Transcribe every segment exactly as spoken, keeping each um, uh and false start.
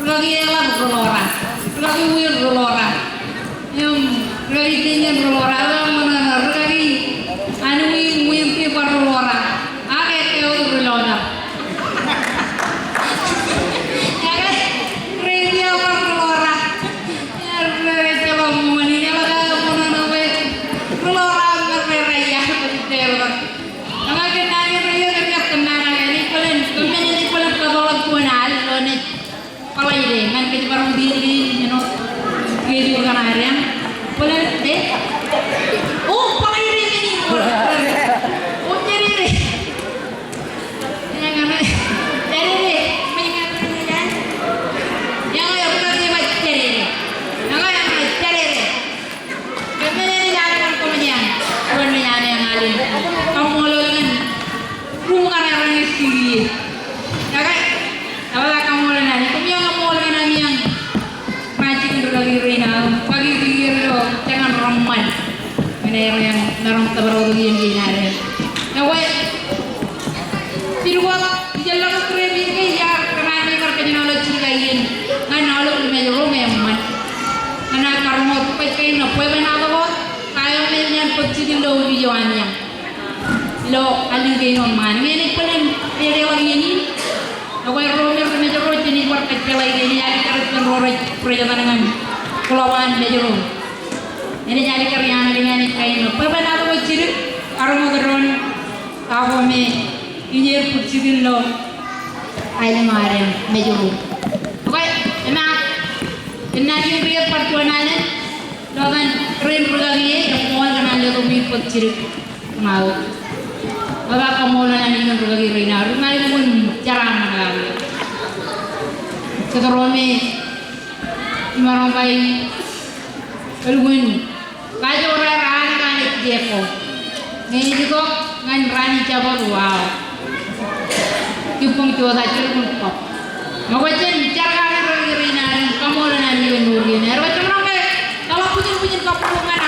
Rūkaki eḷap ri Ḷora. Rūkaki wiin ri Ḷora. Im, rūkaki Jeñen ri Ḷora. Eḷap ṃōṇōṇō, rūkaki Anwin, Wiin Tij bar ri Ḷora. Ak ekkā wōt ri Ḷotak. Ak, Redia bar ri Ḷora. Ri, ri, ri, ri Ḷotak ṃōṇōṇō, ri Ḷotak ṃōṇōṇō, ri Ḷora, ri, ri, ri, ri, ri, ri, ri, ri, ri, Ña kōn naan eo rej kōnnaan, ña ij bōlen, kōn men in ij bōlen kōtḷọk juon al ilo naaj bōḷaide, ñan kōj bar wōt in, in, you know, kōj bar kōṇaan. Bōlen, e? O, bōḷaide men in, o, o, jerere. Ña ña, jerere, men in ña, ña, ña, ña, ña, jerere. Ña ña, jerere. Kōmij āinwōt an koṃij āinwōt an alen. Kaṃṃoolol ñan ri-ṃōkaj ro rej jikier. Ekwe, eḷap aō kaṃṃoolol ñan koṃij kaṃṃoolol ñan ami ej jikin rūkaki rein aō, bwe kiiō ilo jekōn reṃṃan. Ñan ro rej maroñ tōpar wōt iien kein ad. Ekwe, Jidikwa, ijellọk kūr eo im ke iar kōṇaan me bar kōjenoḷọk jidik aō iien ñan aolep ri Mājro im eṃṃan. Ñan aō karoñ wōt bwe kain ṇe bwebwenato wōt, ta eo me enaaj bōk jikin ilo opiij eo an iaan. Ilo allōñ kein wōt ṃaan. Ñe enaaj bōlen dedeḷọk iien in, ekwe ro me ri Mājro jenaaj bar kōjjeḷā iien in, alikkar ippān ro rej, rej etan ñan kuḷab an Mājro. Enaaj alikkar iaan alen, enaaj kain ṇe bwebwenato wōt jidik, karoñ wōt doon, ta ko me Iñer bōk jikin ilo aelōñ eo ad im Mājro. Ekwe, enaaj, enaaj kōnnaan iien ri-jet bar juon alen, ilo etan rein rūkaki e, eṃṃool kōn an letok me bōk jidik ṇae. Ekwe, kaṃṃoolol ñan iien rūkaki rein aō, ri-ṃae ṃōn jeraaṃṃan aō. Kōtro me imaroñ ba in, elukkuun Kajoor eo raan kaṇe ej jeko. Ñe ej itok ñan raan in Jabōt, wow. Jibboñ jota, jidik im kab. Ñe kwōj jen jar kake ri-kōrā in ad im kaṃṃoolol ñan iien ṇe ri-jet. Ewōr bwe jen maroñ ke eḷap bwijin bwijin kabbokbok ñan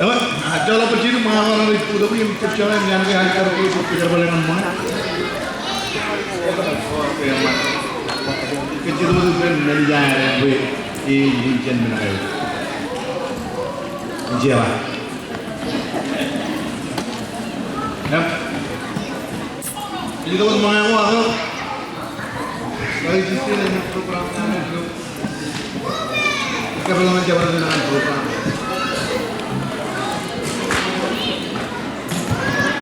Eo, a, joḷọk bwe jen ṃōñā ṇe rej bōktok im jab jeḷā ñan ke ij kar bōk kōjerbale ñan ṃōñā. Kōjjitōk bwe men ij aer bwe ej wūn jān men eo. Jeḷā. Yep. Kōjjitōk ṃōñā ko ak. Ij jisō ilo program eo. Kōpeḷḷọk ñan jabdewōt program.